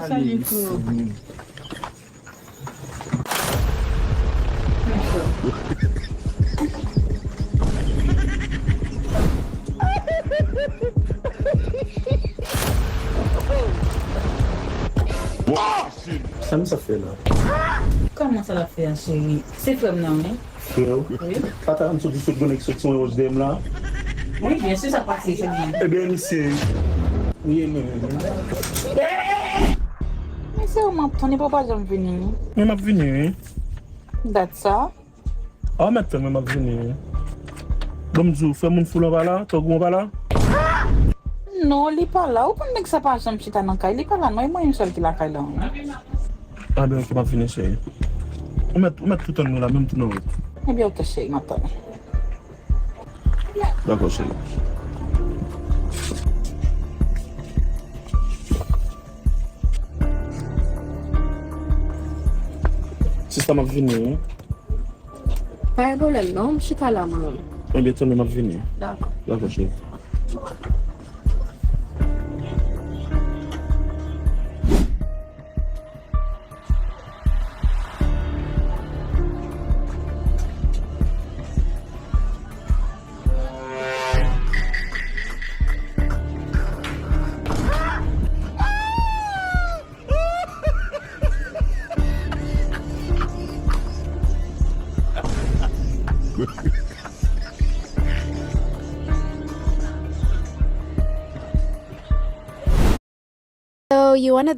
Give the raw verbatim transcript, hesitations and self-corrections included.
Salut, frérot. Sa m sa fè la? Kòman sa l ap fè a, cheri? Se frè m nan, wi. Frè w? Wi. Pa ta m soti sot grenn ki soti yon wòch dèyè m la? Wi, byen si, sa pase, cheri. Ebyen, misye. Wi, men, men, men. Men se ou m ap tann, epi w pa janm vini, wi. Men m ap vini, wi. Dat sa? A, w mèt tann mwen, m ap vini, wi. Bon, m di w, frè moun fou lan pa la, tòg ou an pa la? Non, li pa la. Ou konn nèg sa pa janm chita nan kay. Li pa la, non. E mwen menm sèl ki lakay la, wi. A, ben, ok, m ap vini, cheri. Ou mèt, ou mèt tou tann mwen la, menm tou nan wout. Ebyen, ok, cheri, m ap tann ou. Dakò, cheri. Sista, m ap vini, wi. Pa gen pwoblèm, non. M chita la, mwen menm. Ebyen, tann mwen, m ap vini. Dakò. Dakò, cheri. So you wanna